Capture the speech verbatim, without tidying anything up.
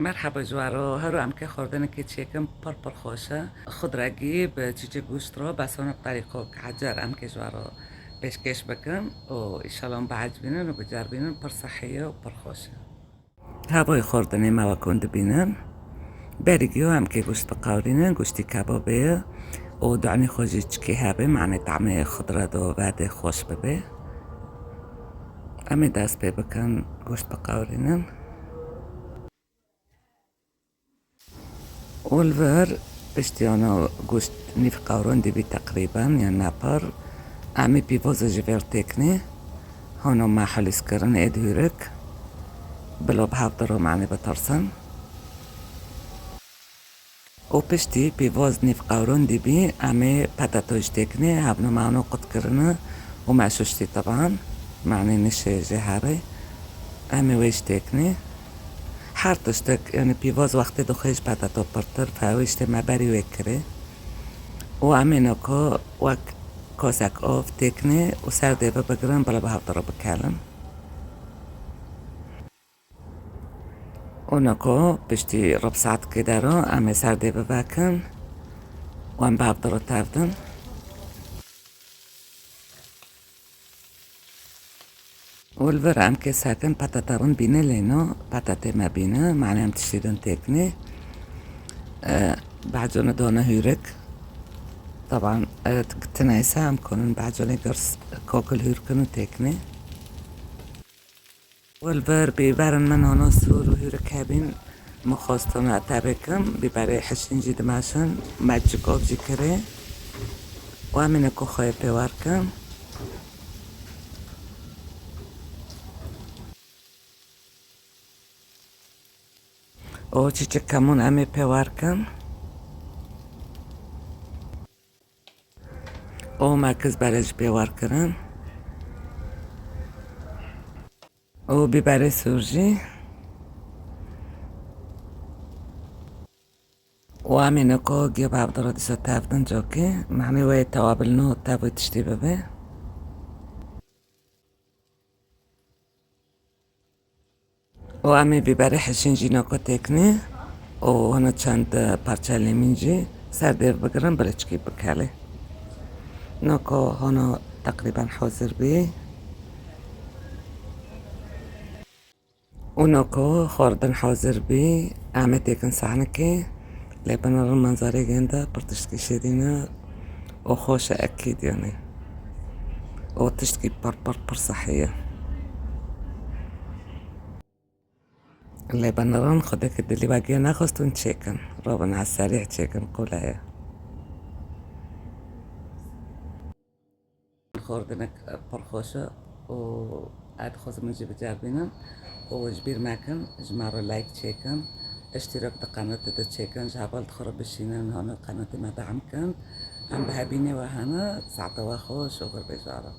Merheba ji we re, her em ke xwardinekê çêkin pir pir xweş e. Xudregî bi çîçek goşt re, besona bi terîqok ecer em ke ji we re pêşkêş bikin û îşallah hûn biecibînin û biceribînin, pir sihî ye û pir xweş e. Hevayê xwardinê me wek hûn dibînin. Berî giyo em ke goşt biqewirînin, goştî kebabê ye û duanî xwe jî çikê hebe, manê tamê xudre do vedê xweş bibe. Em ê dest pê bikin goşt biqewirînin. Û li vir piştî ana goşt nîv qewrandî bî teqrîben, yan nepar, em ê pîvozê ji vêr têkinê, hano me hulîs kirin ê di hûrik, bilo bi hev de romanê bitirsin. Û piştî pîvoz nîv qewrandî bî, em ê petato ji têkinê, hevno me ano qut kirine û me şuştî taban, manê nişê jê herê, em ê wê ji têkinê. Her tiştek, yanî pîvoz wextê dixwê ji petato pirtir, fewê ji tê me berî wê kirê. Û em ê noko wek kosek av têkinê û ser dê ve bigirin, bila bi hev de re bikelin. Û noko piştî rib saetkê de re em ê ser dê bivekin û em bi hev de re tevdin. Û li vir em kê sekin petete rin bîne lê no, petetê me bîne, manê em tiştî din têkinê. E, Behcone done hûrik. Taban, e, tineyse em konin behcone girs kokil hûrkin û têkinê. Û li vir bîberin min hano sûr û hûrik hebîn, min xwestin tevê kim, bîberê hişîn jî dimeşin, me çik ov jî kirê. Û em ê neko xwe yê pê wer kim. Û çîçek kemûn em ê pê wer kim. Û me kiz berê jî pê wer kirin. Û bîberê sûr jî. Û em ê neko giya bi hev de re dîsa tevdin cokê. Manê wê tewabil no tevê tiştî bibe. Û em ê bîberê hişîn jî noko têkinê û hino çend parça lêmîn jî ser dêv bigirin, bila çikî bikelê. Noko hino teqrîben hazir bî. Û noko xwardin hazir bî. Em ê têkin sahnekê. Lê binirin manzarê gênde pir tiştkî şêrîn e û xweş e ekîd, yanî. Û tiştkî pir, pir, pir sihî ye. Lê binirin xwedê ke dilî we giya nexwest hûn çêkin. Robin ez serî çêkin, qûle ye. Xwardinek pir xweş e û ez dixwazim hûn jî biceribînin û ji bîr mekin, ji me re like çêkin, îştîrak di qenatê de çêkin, ji heval di xwe re bişînin, hano qenatê me deam kin. Em bi hebînê we hene, saete we xweş û xêr bêjara.